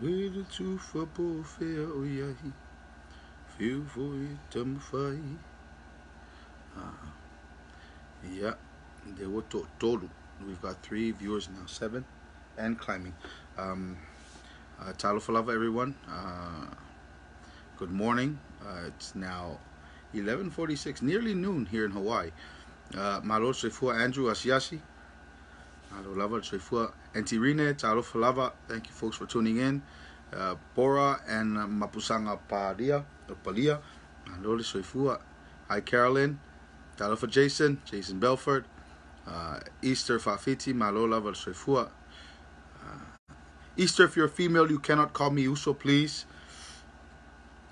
Wele tufa po fea o iahi. Whiu foi tamawhai. Yeah, there were tolu. We've got 3 viewers now, 7 and climbing. Talofa lava, everyone. Good morning. It's now 11:46, nearly noon here in Hawaii. Malo soifua Andrew Asiasi. Malo lava soifua Auntie Rine, talofa lava. Thank you folks for tuning in. Bora and Mapusanga Palia, or Palia. Malo soifua. Hi Carolyn. Talofa Jason, Jason Belford. Easter Fafiti, malo lava soifua. Easter, if you're a female, you cannot call me Uso, please.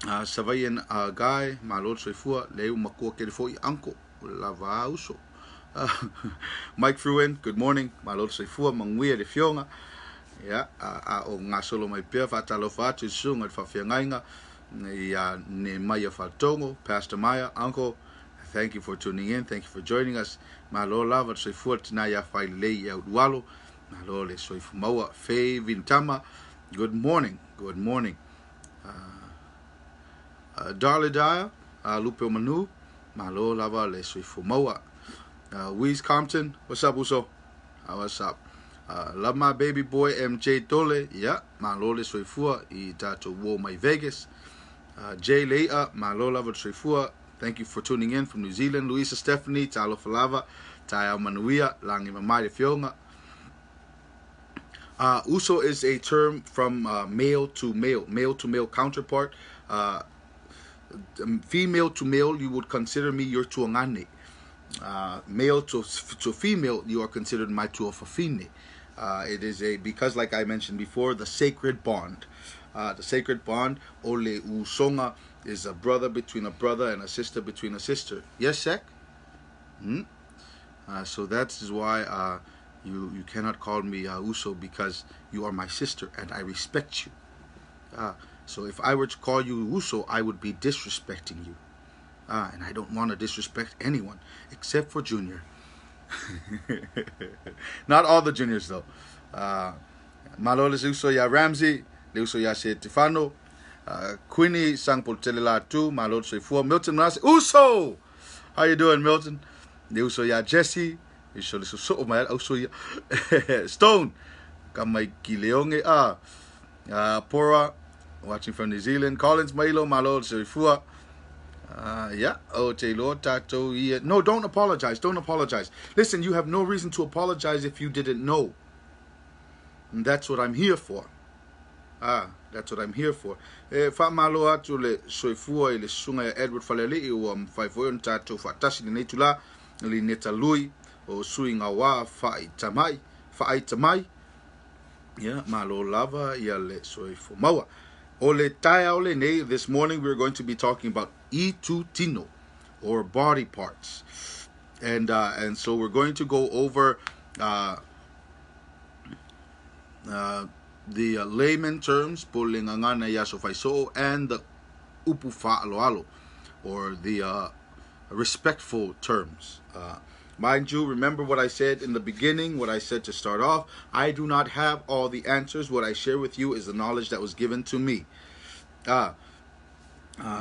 Savayan Guy, malo soifua, leu makua kerefoi uncle, lava uso. Mike Fruin, good morning, malo soifua, manguia de fionga. Yeah, o ngā solo mai pea, whātalofa atu, sunga, whawhiangainga, ia ne Maya Whatongo, Pastor Maya, uncle, thank you for tuning in, thank you for joining us. Malo lava soifua tina ia whailei ia urualo, malo le soifu maua, Faye Vintama, good morning, good morning. Darla Daya, Lupe Manu, malo lava le soifu maua. Weez Compton, what's up, Uso? What's up? Love my baby boy MJ Tole, yeah, malo le soifua i tato wo mai Vegas. Jay Leia, malo lava soifua. Thank you for tuning in from New Zealand. Luisa Stephanie, talo falava, Taya Manuia, Langi Mamai Fionga. Uso is a term from male to male, male to male counterpart. Female to male, you would consider me your tuangane. Male to female, you are considered my tuafafine. It is a, because like I mentioned before, the sacred bond. The sacred bond, ole usonga, is a brother between a brother and a sister between a sister. Yes, Sek? So that is why you cannot call me Uso, because you are my sister and I respect you. So if I were to call you Uso, I would be disrespecting you. And I don't want to disrespect anyone except for Junior. Not all the juniors though. Malo le Uso ya Ramsey, le Uso ya Setifano, Queenie Sangpoltelela tu, Malo Soifua, Milton Mnase, Uso! How you doing, Milton? Le Uso ya Jesse, Uso le Uso my Uso ya Stone, Kamai Kileonge a Pora, watching from New Zealand, Collins Mailo, Malo Soifua. Yeah. Oh, Taylor, Tato, yeah. No, don't apologize. Don't apologize. Listen, you have no reason to apologize if you didn't know. And that's what I'm here for. That's what I'm here for. Fa malo atu le soifua i le sunga ya Edward Falele i ua mwhaifoe on tato whatasi le neitula le netalui o sui ngā wā whaaitamai. Yeah, malo lava ia le soifua maua. O le taia o le nei, this morning we're going to be talking about itutino, or body parts. And so we're going to go over the layman terms, po le ngangana ia sofaiso, and the upu fa'aloalo, or the respectful terms. Mind you, remember what I said in the beginning, what I said to start off. I do not have all the answers. What I share with you is the knowledge that was given to me.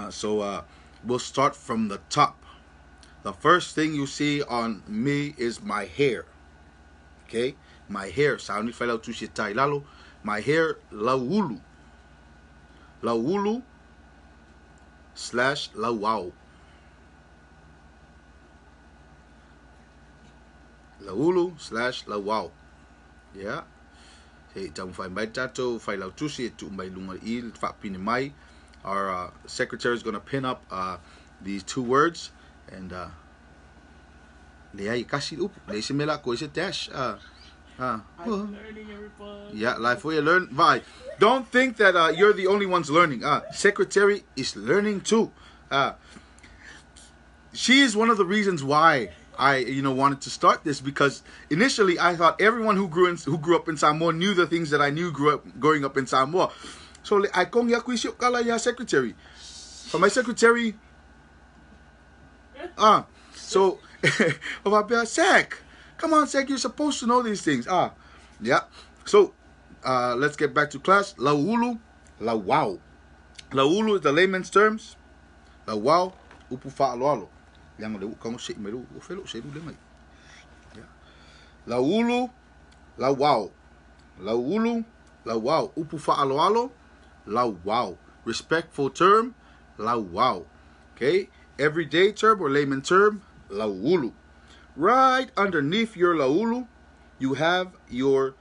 So we'll start from the top. The first thing you see on me is my hair. Okay? My hair. My hair, lauulu. Lauulu / lauau. Laulu / lauau. Yeah. Hey, tamu mai tato whai lautusi e tu mai lunga i whapine mai. Our secretary is going to pin up these two words and leai kasi upu le se mela ko se dash. I'm learning, everybody. Yeah, life we learn. Bye. Don't think that you're the only ones learning. Secretary is learning too. She is one of the reasons why I, wanted to start this, because initially I thought everyone who grew up in Samoa knew the things that I knew growing up in Samoa. So I kong ya kuisi kala ya secretary. But my secretary, so Sek, come on, Sek, you're supposed to know these things. Yeah. So Let's get back to class. Lauulu, lauau. Lauulu is the layman's terms. Lauau, upu fa'aloalo. Leaga le uu kago se'i mai le uu, o fea lou selu lea mai. Yeah. Lauulu, lauau. Lauulu, lauau. Upu fa'aloalo, lauau. Respectful term, lauau. Okay? Everyday term or layman term, lauulu. Right underneath your lauulu, you have your,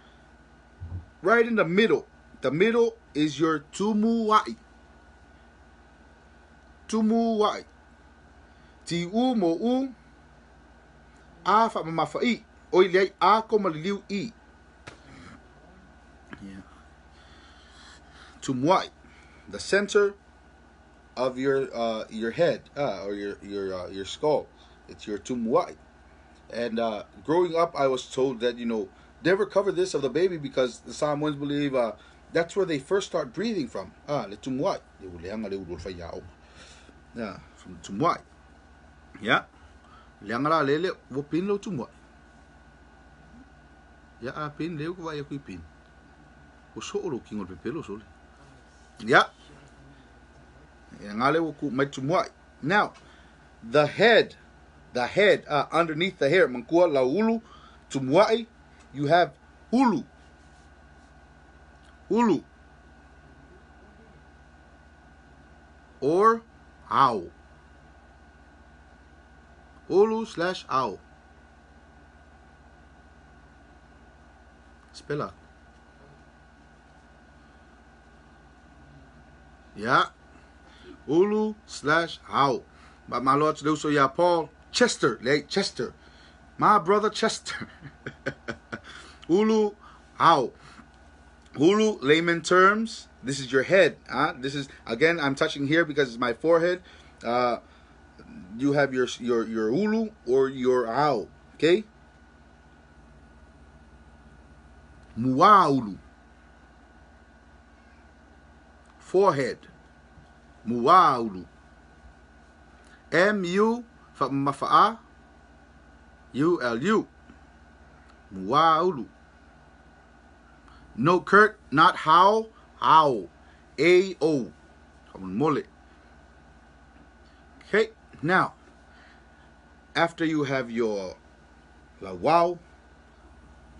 right in the middle. The middle is your tumuai. Tumuai. Ti u mo u, a fa ma fa i. Oi leai a ko ma liliu i. Yeah. Tumuai. The center of your head, or your skull. It's your tumuai. And growing up, I was told that, you know, never cover this of the baby because the Samoans believe that's where they first start breathing from. Le tumuai. Yeah, from tumuai. Yeah. Leanga la lele, wo pin lo tumuai. Yeah, a pin leo ko vai kui pin. O so lo kingo pe pelo sole. Yeah. Ngale wo ku mai tumuai. Now, the head, underneath the hair, mangkua laulu, tumuai, you have ulu. Ulu. Or au. Ulu slash au. Spell out. Yeah. Ulu slash au. But my Lord, so yeah, Paul Chester, like Chester. My brother Chester. Ulu au. Ulu, layman terms, this is your head. This is, again, I'm touching here because it's my forehead. You have your ulu or your au. Okay? Muaulu. Forehead. Muaulu. M-U fa U-L-U. Muaulu. No, Kurt, not how, how. A-O. Mole. Okay, now, after you have your lawau,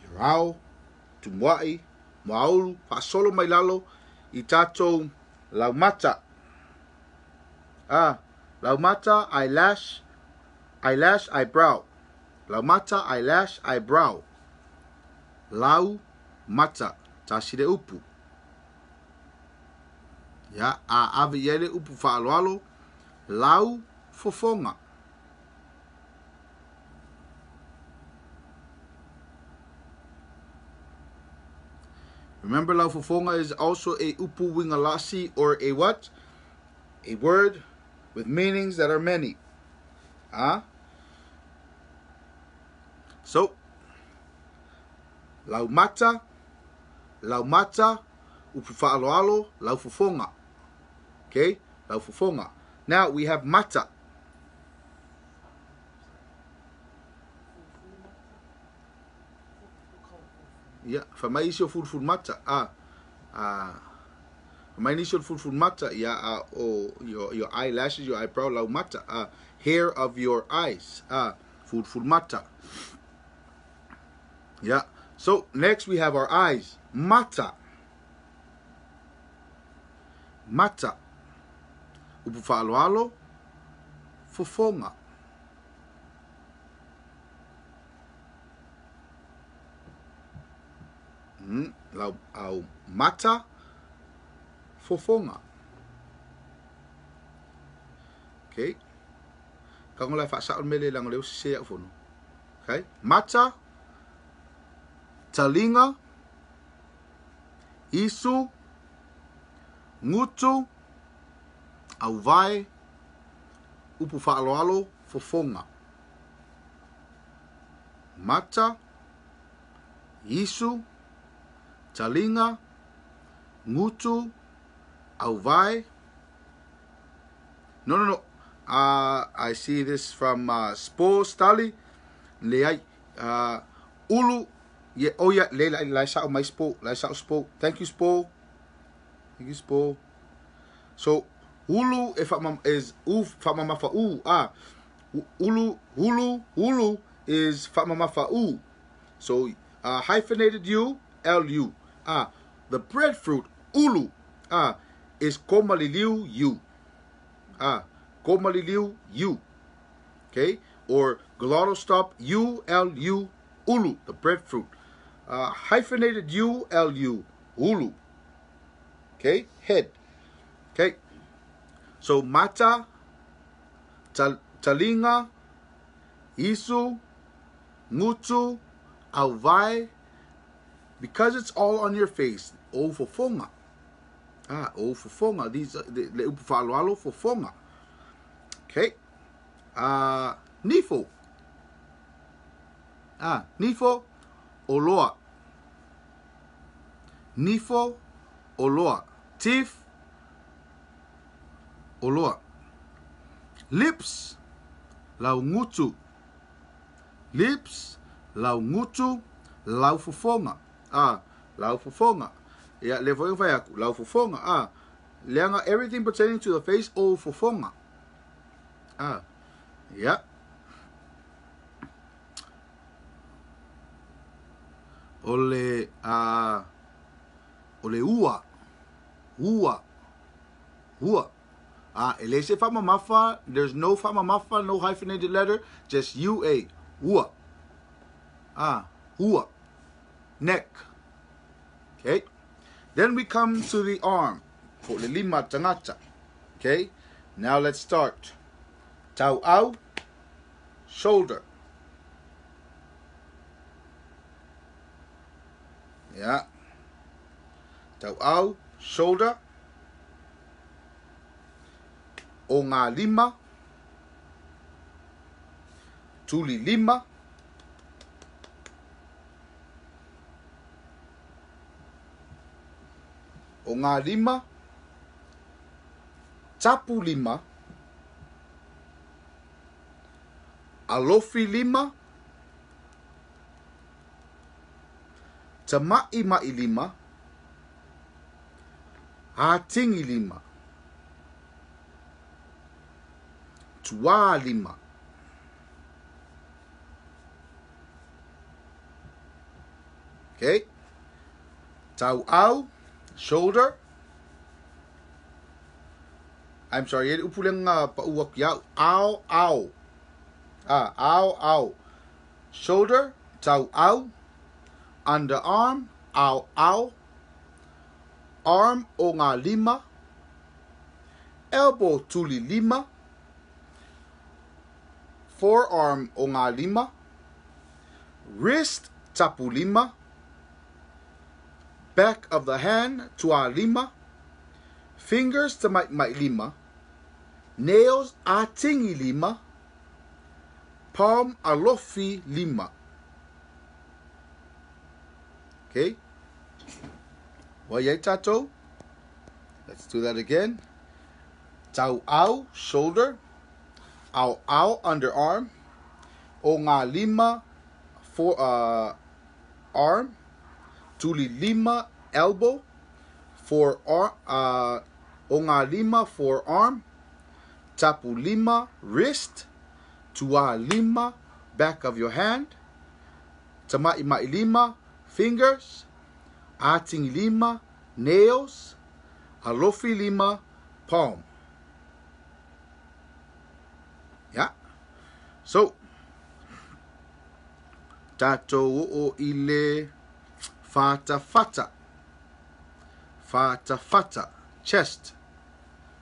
your au, tumuai, muaulu, fasolo mailalo, itato, laumata. Laumata, eyelash, eyelash, eyebrow. Laumata, eyelash, eyebrow. Lau mata, tasi le upu. Ya, a ave iele upu fa'aloalo, lau fofoga. Remember, lau fofoga is also a upu wingalasi or a what? A word with meanings that are many. So, lau mata, upu fa'aloalo, lau fofoga. Okay, lau fofoga. Now we have mata. Yeah, fa mai isi o fulful mata. Fa mai nisi o fulful mata. Yeah, your eyelashes, your eyebrow, lau mata. Hair of your eyes. Fulful mata. Yeah. So next we have our eyes. Mata. Mata. Upu fa'aloalo, fofoga. Lau au mata, fofoga. Okay. Kango lai fa'asa'o le mele lago leo sese a'u fono. Okay. Mata, taliga, isu, gutu, auvae, upu fa'aloalo, fofoga. Mata, isu, taliga, gutu, auvae. No. I see this from Spo Stali. Leai. Ulu Yeah, oh yeah, le la sa my sport, la sa sport. Thank you, sport. Thank you, sport. So ulu if is u fa u ah ulu ulu ulu is fa fa u. So hyphenated U L U. Ah, the breadfruit ulu ah is komaliliu u. Ah, komaliliu u. Okay, or glottal stop U L U ulu, the breadfruit. Hyphenated U L U ulu. Okay, head. Okay. So mata, talinga, isu, ngutu, auvai, because it's all on your face. O fofonga. Ah, o fofonga. These le upu fa'aloalo fofonga. Okay. Nifo. Ah, nifo oloa. Nifo oloa. Teeth oloa. Lips laungutu. Lips laungutu laufofonga. Ah, laufofonga. Yeah, le foi fai aku laufofonga. Ah, leanga everything pertaining to the face o fofonga. Ah, yeah. Ole ole ua. Ua. Ua. Ah, elese fa'amamafa, there's no fa'amamafa, no hyphenated letter, just U-A. Ua. Ah, ua. Neck. Okay. Then we come to the arm. Po le lima tangata. Okay. Now let's start. Tau au, shoulder. Yeah. Tau au, shoulder. O ngā lima, tuli lima, o ngā lima, tapu lima, alofi lima, tama'i ma'i lima, atingi lima. Tua lima. Okay. Tau au, shoulder. I'm sorry, upulenga pa uak ya au au. Ah, au au. Shoulder, tau au. Underarm, au au. Arm o ngā lima. Elbow tuli lima. Forearm o ngā lima, wrist tapu lima, back of the hand tua lima, fingers te mai mai lima, nails atingi lima, palm alofi lima. Okay. Wa tato. Let's do that again. Tau au, shoulder. Au au, underarm. O ngā lima, for arm. Tuli lima, elbow. Forearm, o ngā lima, forearm. Tapu lima, wrist. Tua lima, back of your hand. Tama'i ma'i lima, fingers. Atingi lima, nails. Alofi lima, palm. Yeah. So, tato o ile fata fata. Fata fata, chest.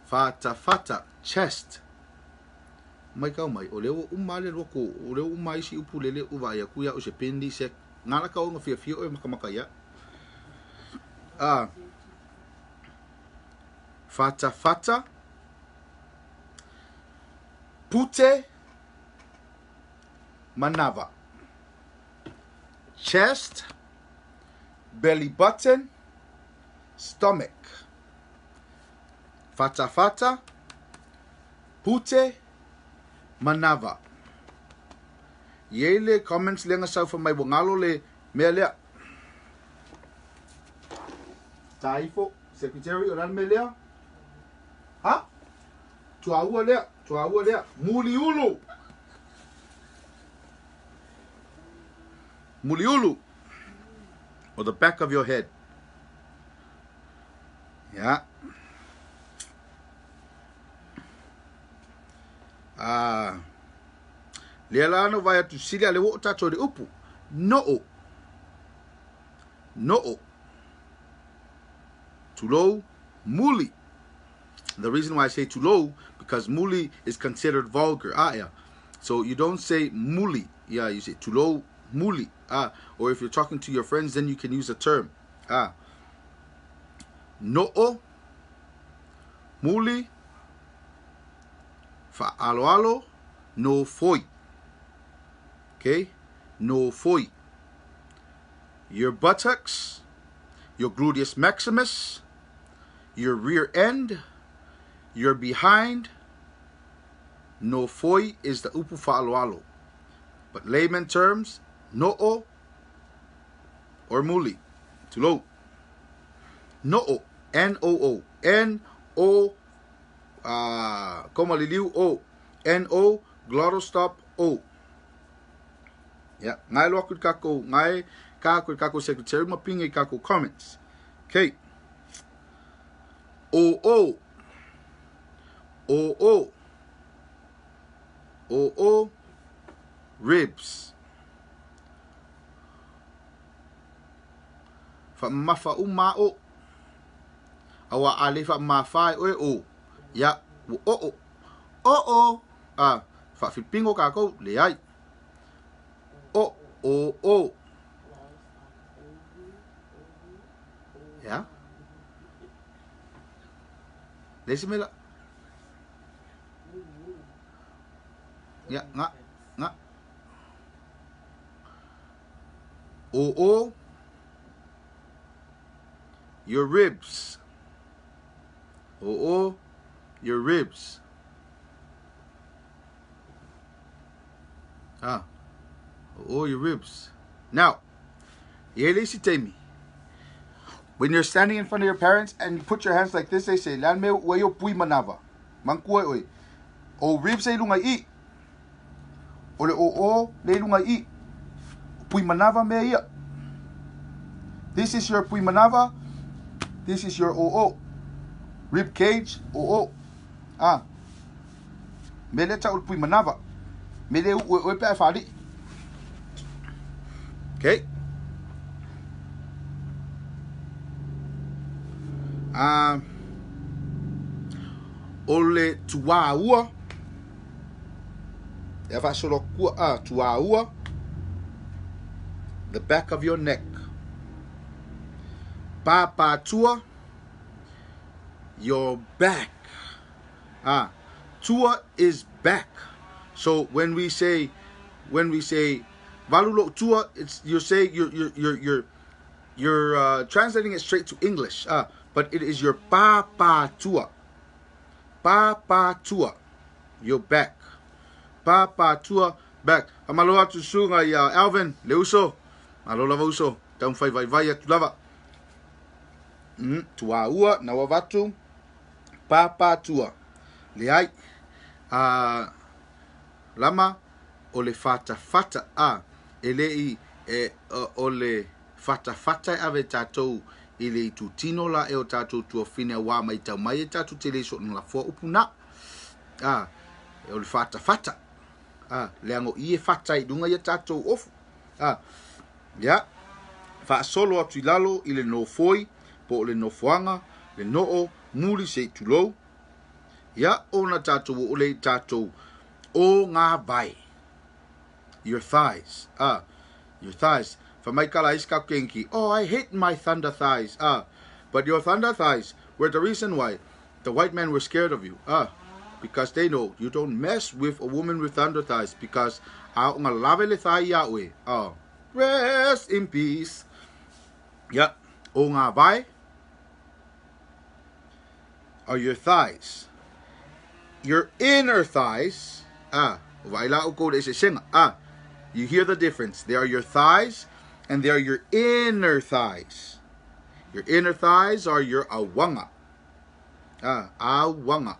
Fata fata, chest. Mai kau mai, o leo umale loko, o leo umai si upulele uvaya kuya o se pendi se ngala kau nga fia fia o makamaka ya. Ah. Fata fata. Pute manava. Chest, belly button, stomach. Fata fata, pute manava. Yele comments lenga sau fa mai wangalo le mea lea. Taifo, secretary o le mea lea. Ha? Tuaua lea, tuaua lea. Muliulu. Muliulu. Or the back of your head. Yeah. Lea la no vai atu sili ale wo tato le upu. No. No. Tulou muli. The reason why I say tulou, because muli is considered vulgar. Yeah. So you don't say muli. Yeah, you say tulou muli. Or if you're talking to your friends, then you can use a term. No. Muli. Fa'aloalo. No foi. Okay? No foi. Your buttocks, your gluteus maximus, your rear end, your behind. No foi is the upu fa'aloalo. But layman terms, no'o or muli. Tulou. No'o. N-O-O. N-O, koma liliu O. N-O, glottal stop O. Yeah. Ngai loa ku kako, ngai kako kako secretary ma pinga kako comments. Okay. O O. O O. O O. Ribs. Fa mafa u ma o. Awa ale fa mafa oe o. Ya o o. O o. Ah, fa filipingo kako le ai. O o o. Yeah. Lesi mela. Ya, nga, nga. O o. Your ribs. O o. Your ribs. Ah. Oh, your ribs. Now, when you're standing in front of your parents and you put your hands like this, they say, Lan me wayo pui manava. Mangkua oi. O ribs e lunga i. O le o o le lunga i. Pui manava me ia. This is your pui manava. This is your o o. Rib cage, o o. Ah. Me le ta o pui manava. Me le u o pe fali. Okay. Ole tuaua. E fa solo kua tuaua. The back of your neck. Papa tua. Your back. Tua is back. So when we say valulo tua, it's you say you're translating it straight to English. But it is your papa tua. Papa tua. Your back. Papa tua back. Amaloa tu sunga ya Alvin leuso. Alola vauso. Taum fai vai vai atu lava. Tua ua na wavatu. Papa tua. Leai. Lama o le fata fata a ele i o le fata fata ave tatou i le itutino la e o tatou tuafine wa mai tau mai e tatou te le so la fua upuna a o le fata fata a le ango i e fata i lunga ia tatou ofu a ya fa solo atu i lalo i le nofoi po o le nofoanga le noo muli se tulou ya ona tatou o le tatou o ngā vai. Your thighs. Your thighs. For my kala iska kenki. Oh, I hate my thunder thighs. But your thunder thighs were the reason why the white men were scared of you. Because they know you don't mess with a woman with thunder thighs, because rest in peace. Yeah. O ngā vai are your thighs. Your inner thighs. You hear the difference. They are your thighs and they are your inner thighs. Your inner thighs are your awanga. Awanga.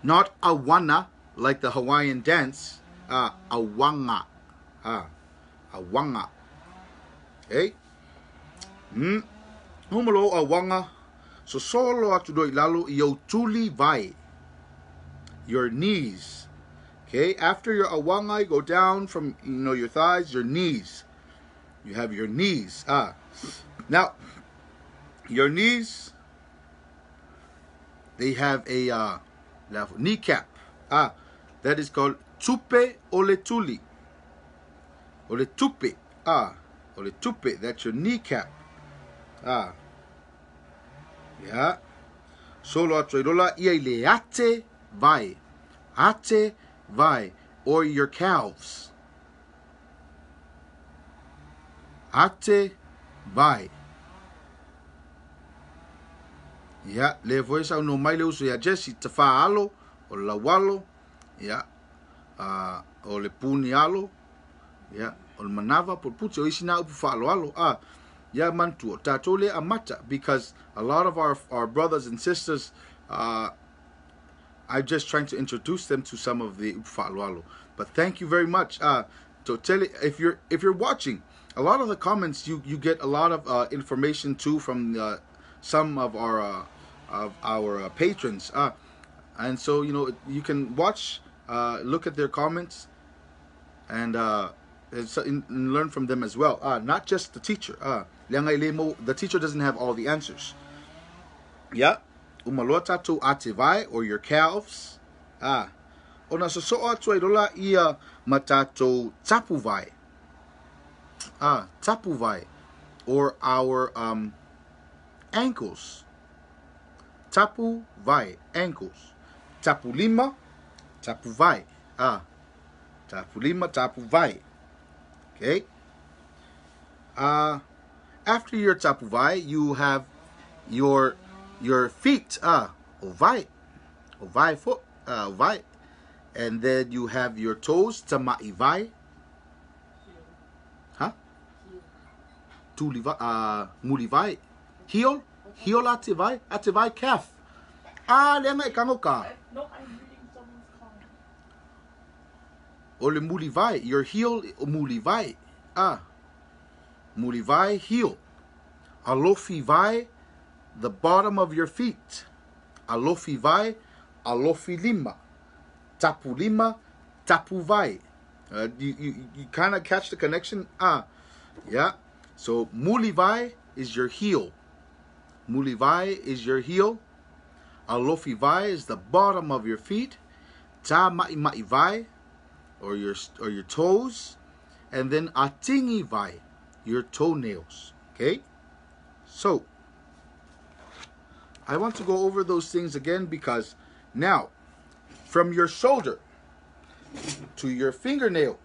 Not awana, like the Hawaiian dance. Awanga. Awanga. Okay? Humalo awanga. So solo atu doi lalo i tuli vai. Your knees. Okay? After your awanga, you go down from, you know, your thighs, your knees. You have your knees. Now, your knees, they have a kneecap. That is called tupe ole tuli. Ole tupe. Ole tupe. That's your kneecap. Yeah. Solo atoirola ia i le ate vai. Ate vai. Or your calves. Ate vai. Yeah, le voice au no mai le uso ia Jesse te whaalo, o le lawalo, yeah, o le puni alo, yeah, o le manava, puti o isi na upu whaalo alo, yeah, mantu, o tātou le amata, because a lot of our brothers and sisters, I'm just trying to introduce them to some of the upu whaalo alo. But thank you very much. So tell it, if you're watching, a lot of the comments, you get a lot of information too from some of our patrons, and so you know you can watch, look at their comments, and learn from them as well. Not just the teacher. The teacher doesn't have all the answers. Yeah, umalota tu atevai, or your calves. Ona sosoa tuairola ia matato tapuvai. Tapuvai, or our ankles. Tapu vai, ankles. Tapu lima, tapu vai. Tapu lima, tapu vai. Okay. After your tapu vai, you have your feet. Ovai, ovai foot, ovai, and then you have your toes. Tama'i vai. Huh? Tuli vai, muli vai. Heel, heel ate vai calf. Le ngai kango ka. No, I'm reading someone's comment. Ole muli vai, your heel muli vai. Muli vai heel. Alofi vai, the bottom of your feet. Alofi vai, alofi lima. Tapu lima, tapu vai. You kind of catch the connection? Yeah. So muli vai is your heel. Mulivai is your heel. Alofi vai is the bottom of your feet. Ta ma'i ma'i vai, or your toes, and then atingi vai, your toenails. Okay? So I want to go over those things again, because now from your shoulder to your fingernail,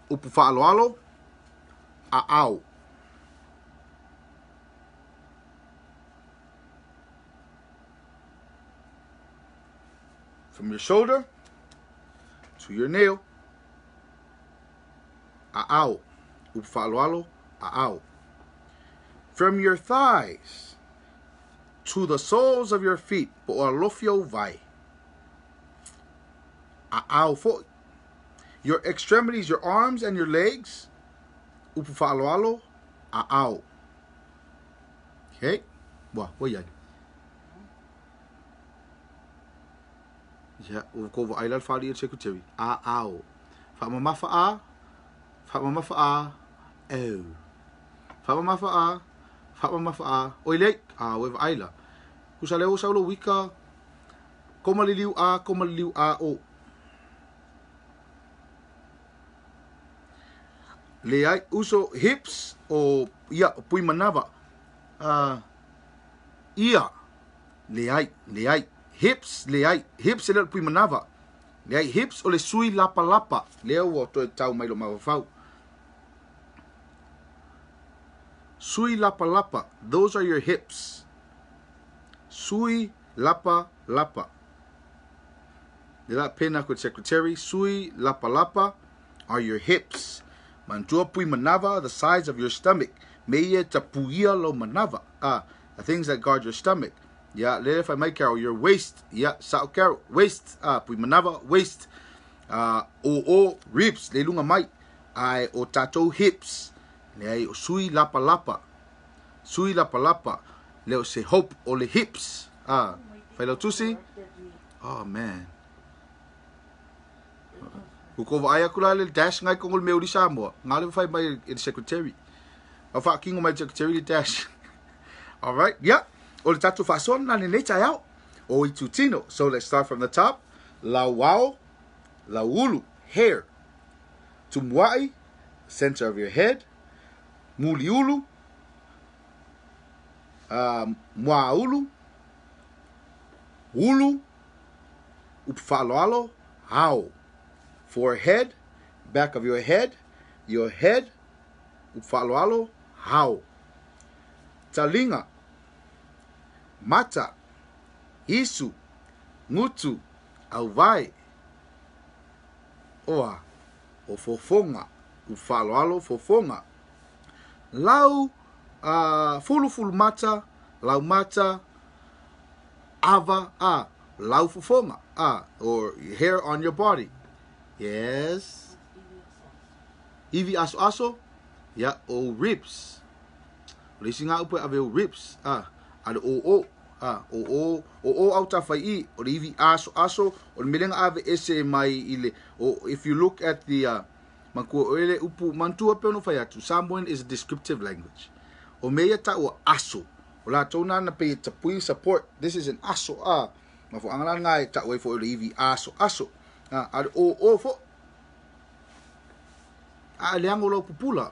upu fa'aloalo, a'au. From your shoulder to your nail, a'au. Upu fa'aloalo, a'au. From your thighs to the soles of your feet, po'alofio vai. A'au fo. Your extremities, your arms and your legs, upu fa'aloalo, a'au. Okay? Wa, wa yai. Yeah, o ko va aila fali secretary. A ao. Fa mamafa a, fa mamafa a, o. Fa mamafa a, fa mamafa a. Oi le, a we aila. Kusa le o saulo wika. Koma liliu a, koma liliu a o. Le ai uso hips o ia pui manava. Ia. Le ai, le ai. Hips, le ai, hips e le pui manava. Le ai hips o le sui lapa lapa. Le au o toe tau mai lo mawafau. Sui lapa lapa. Those are your hips. Sui lapa lapa. Le la pena koe secretary. Sui lapa lapa are your hips. Mantua pui manava, the sides of your stomach. Me ia tapuia lo manava. Ah, the things that guard your stomach. Yeah, le fai mai Carol, your waist. Yeah, sao Carol, waist. Ah, pui manava, waist. Ah, o o ribs, le lunga mai. Ai o tatou hips. Le ai o sui lapa lapa. Sui lapa lapa. Le o se hope o le hips. Ah, fai lau tusi. Oh man. Ua ko vaai aku la le dash ngai kongo le mea uri Samoa. Ngā le whai mai e le secretary. Au whaakingo mai secretary le dash. All right, yeah. O le tatou whaasoa na le nei taeao. O i tūtino. So let's start from the top. Lauao, lauulu, hair. Tumuai, center of your head. Muliulu, muaulu, ulu, upu faaaloalo, ao. Forehead, back of your head, your head, upu faaaloalo, ao. Talinga, mata, isu, ngutu, auvae, oa, o fofoga, upu faaaloalo, fofoga. Lau, fulufulu mata, lau mata, ava, a, lau fofoga, a, or hair on your body. Yes. Ivi aso aso, ya, o ribs. O le isi ngā upu e ave o ribs, a, a le o o, a, o o, o o au tawhai i, o le ivi aso aso, o le melenga ave ese mai i le, o, if you look at the, makua o ele upu, mantua pe ono whai atu, Samoan is a descriptive language. O me ia ta ua aso, o la tōna na pe tapui support, this is an aso, a, ma fo angala ngā e ta ue fo o le ivi aso aso, a, a le o o fo, a le ango lau pupula.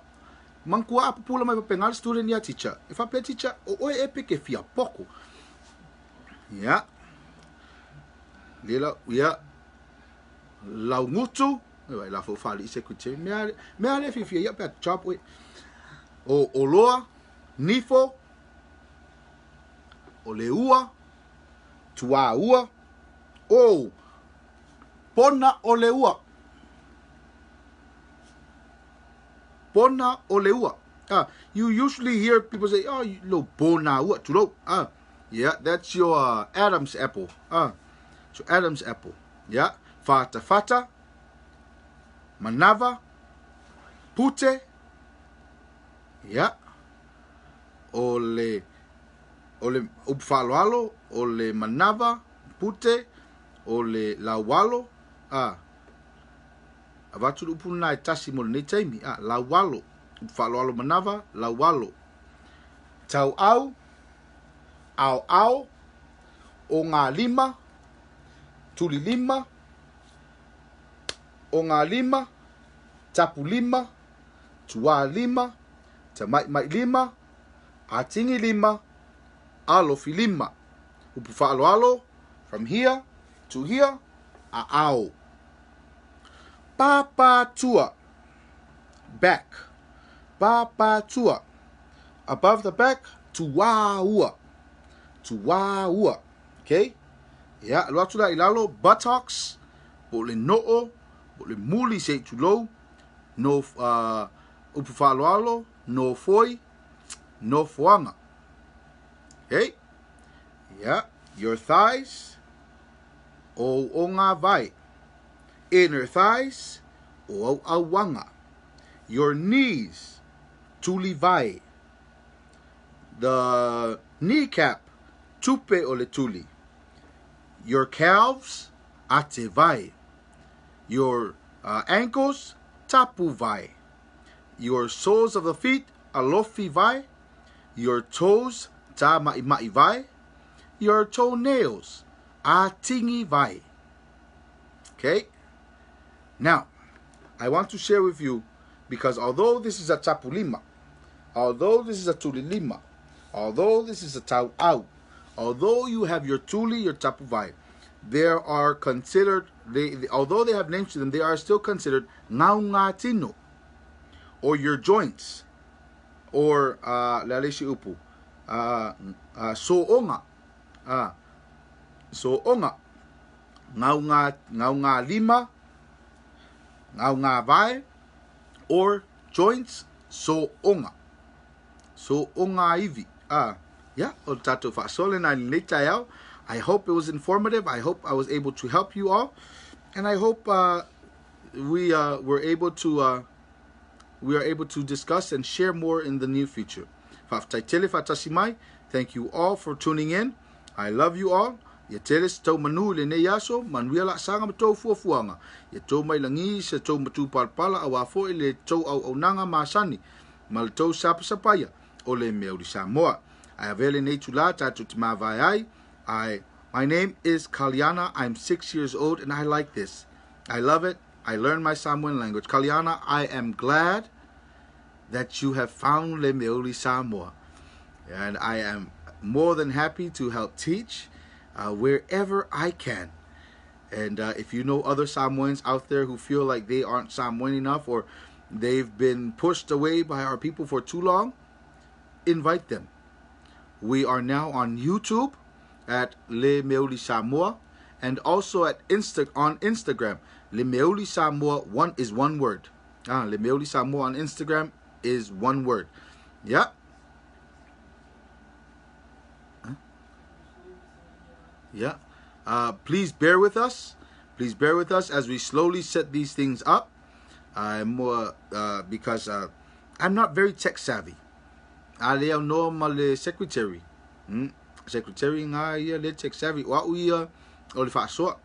Mankua a pupula mai pape ngā student ia teacher. E whapea teacher, o oe e peke fia poko. Ia. Lela, ia. Lau ngutu. E wai la fo whali i secretary. Mea, mea le fia ia pea job oe. O oloa, nifo, o le ua, tuā ua, o pona o le ua. Pona o le ua. You usually hear people say, oh, you lo bona ua, tulo. Yeah, that's your Adam's apple. So Adam's apple. Yeah. Fata fata, manava, pute. Yeah. O le upfaloalo, o le manava, pute, o le lawalo. Avatu upu nai tasi mo nei taimi. Lawalo, upfaloalo manava, lawalo. Tau au, au au, o ngā lima, tuli lima, o ngā lima, tapu lima, tuā lima, tamai mai lima, atingi lima, alofi lima. Upu fa'aloalo, from here to here, a ao. Papatua, back. Papatua, above the back, tuaua. Tuaua. Okay? Yeah, loatula ilalo, buttocks, po le no'o, po le muli se tulo, no upu fa'aloalo, no foi, no foanga. Okay? Yeah, your thighs, o o ngā vai. Inner thighs, o au awanga. Your knees, tuli vai. The kneecap, tupe o le tuli. Your calves, ate vai. Your ankles, tapu vai. Your soles of the feet, alofi vai. Your toes, ta mai mai vai. Your toenails, atingi vai. Okay? Now, I want to share with you, because although this is a tapulima, although this is a tulilima, although this is a tau'au, although you have your tuli, your tapuvai, there are considered, although they have names to them, they are still considered ngaungatino, or your joints, or lalesi upu, soonga, soonga, ngaunga lima, ngaunga vai, or joints, soonga. So o ngā iwi. Ah, yeah, o le tātou faasoa lena i lenei taeao. I hope it was informative. I hope I was able to help you all. And I hope we were able to we are able to discuss and share more in the near future. Faafetai tele faatasi mai. Thank you all for tuning in. I love you all. Ia tele se tou manu i lenei aso, manuia laasaga ma tou fuafuaga. Ia tou mai lagi se tou matupalapala auā foi le tou auaunaga masani ma le tou sapasapaia o le meauli Samoa. Ae avea lenei itulā tatou te mavae ai, I My name is Kaliana, I'm 6 years old and I like this. I love it. I learned my Samoan language. Kaliana, I am glad that you have found Le Meuli Samoa. And I am more than happy to help teach wherever I can. And if you know other Samoans out there who feel like they aren't Samoan enough or they've been pushed away by our people for too long, invite them. We are now on YouTube at Le Meuli Samoa and also at Insta on Instagram. Le Meuli Samoa one is one word. Le Meuli Samoa on Instagram is one word. Yeah. Yeah. Please bear with us. Please bear with us as we slowly set these things up. I'm more because I'm not very tech savvy. A le aunoa ma le secretary. Secretary ngā ia le tech savvy. O au ia o le faasoa.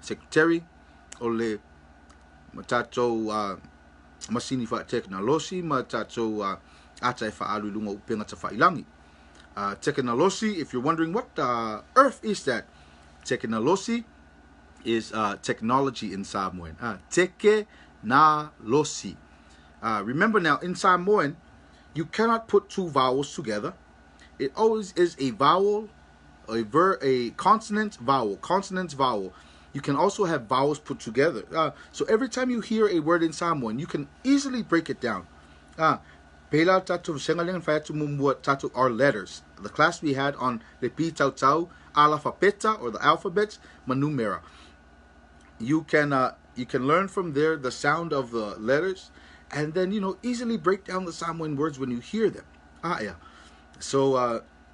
Secretary o le ma tātou masini faatekonolosi ma tātou ata e faaalu i luga o upega tafailagi. Tekonolosi, if you're wondering what the earth is that, tekonolosi is technology in Samoan. Teke na losi. Remember now, in Samoan, you cannot put two vowels together. It always is a vowel, a consonant vowel, consonant vowel. You can also have vowels put together. So every time you hear a word in Samoan, you can easily break it down. Pela tātou sengalenga whai atu muamua tātou our letters. The class we had on le pitautau, alafapeta or the alphabets, ma numera. You can learn from there the sound of the letters, and then easily break down the Samoan words when you hear them. Ah yeah. So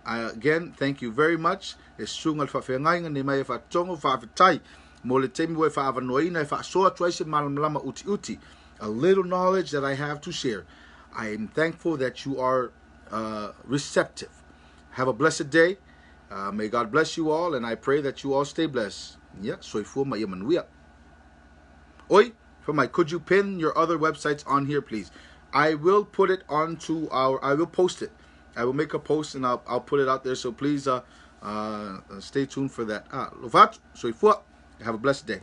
I, again, thank you very much. E susuga i le faafeagaiga nei mai e faatogo faafetai mo le taimi ua e faaavanoaina e faasoa atu ai se malamalama utiuti. A little knowledge that I have to share. I am thankful that you are receptive. Have a blessed day. May God bless you all, and I pray that you all stay blessed. Yeah, soifua ma ia manuia. Oi, for my, could you pin your other websites on here, please? I will put it onto our, I will post it. I will make a post and I'll put it out there. So please stay tuned for that. Lovat, soifua. Have a blessed day.